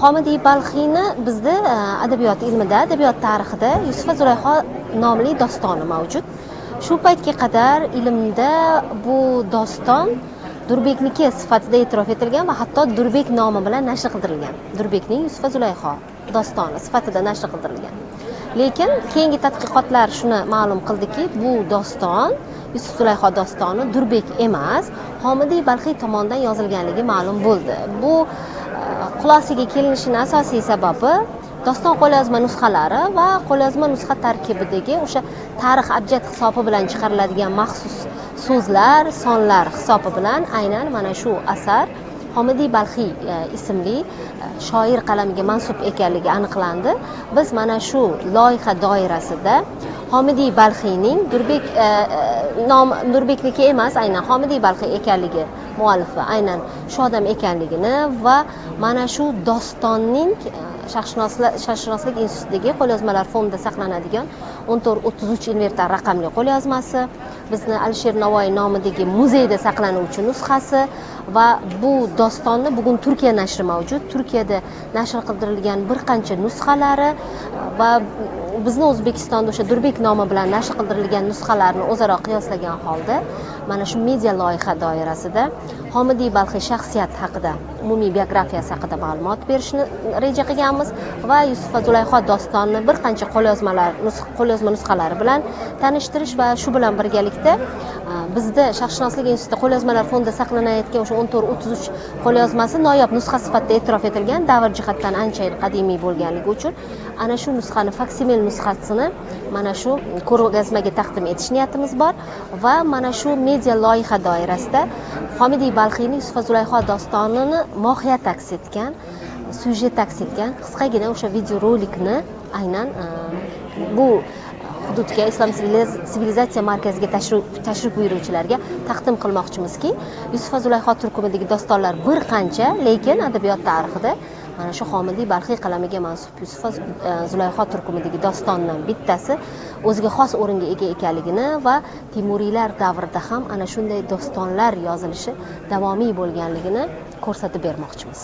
Xomidiy Balxiyni bizda adabiyot ilmida, adabiyot tarixida Yusuf va Zulayho nomli dostoni mavjud. Shu paytga qadar ilmda bu doston Durbekniki sifatida e'tirof etilgan va hatto Durbek nomi bilan nashr qildirilgan. Durbekning Yusuf va Zulayho dostoni sifatida nashr qildirilgan. Lekin keyingi tadqiqotlar shuni ma'lum qildiki, bu doston Yusuf Zulayho dostoni Durbek emas, Xomidiy Balxiy tomonidan yozilganligi ma'lum bo'ldi. Bu xulosaga kelinishining asosiy sababi doston qo'lyozma nusxalari va qo'lyozma nusxa tarkibidagi o'sha tarix abjad hisobi bilan chiqariladigan maxsus so'zlar, sonlar hisobi bilan aynan mana shu asar Xomidiy Balxiy ismli shoir qalamiga mansub ekanligi aniqlandi. Biz mana shu loyiha doirasida Xomidiy Balxiyning Durbek nom Durbekniki emas, aynan Xomidiy Balxiy ekanligi, muallifi aynan shu odam ekanligini va mana shu dostonning Sharqshunoslik institutidagi qo'lyozmalar fondida saqlanadigan 1433 inventar raqamli qo'lyozmasi, bizni Alisher Navoiy nomidagi muzeyda saqlanuvchi nusxasi va bu dostonni bugun Turkiya nashri mavjud. Turkiyada nashr qildirilgan bir qancha nusxalari va bizni O'zbekistonda o'sha Durbek nomi bilan nashr qildirilgan nusxalarni o'zaro qiyoslagan holda mana shu media loyiha doirasida Xomidiy Balxiy shaxsiyati haqida, umumiy biografiyasi haqida ma'lumot berishni reja qilganmiz va Yusuf va Zulayho dostonini bir qancha qo'lyozma nusxalari bilan tanishtirish va shu bilan birgalikda bizda Sharqshunoslik institutida qo'lyozmalar fondida saqlanayotgan o'sha 1433 qo'lyozmasi noyob nusxa sifatida e'tirof etilgan, davr jihatdan ancha qadimiy bo'lganligi uchun ana shu nusxani, faksimil nusxasini mana shu ko'rgazmaga taqdim etish niyatimiz bor va mana shu media loyiha doirasida Xomidiy Balxiyning Yusuf va Zulayho dostonini mohiyat aks etgan, syujet aks etgan qisqagina o'sha videorolikni aynan bu hududga, Islom sivilizatsiya markaziga tashrif buyuruvchilarga taqdim qilmoqchimizki, Yusuf va Zulayho turkumidagi dostonlar bir qancha, lekin adabiyot tarixida mana shu Xomidiy Balxiy qalamiga mansub Yusuf va Zulayho turkumidagi dostondan bittasi o'ziga xos o'ringa ega ekanligini va Temuriylar davrida ham ana shunday dostonlar yozilishi davomiy bo'lganligini ko'rsatib bermoqchimiz.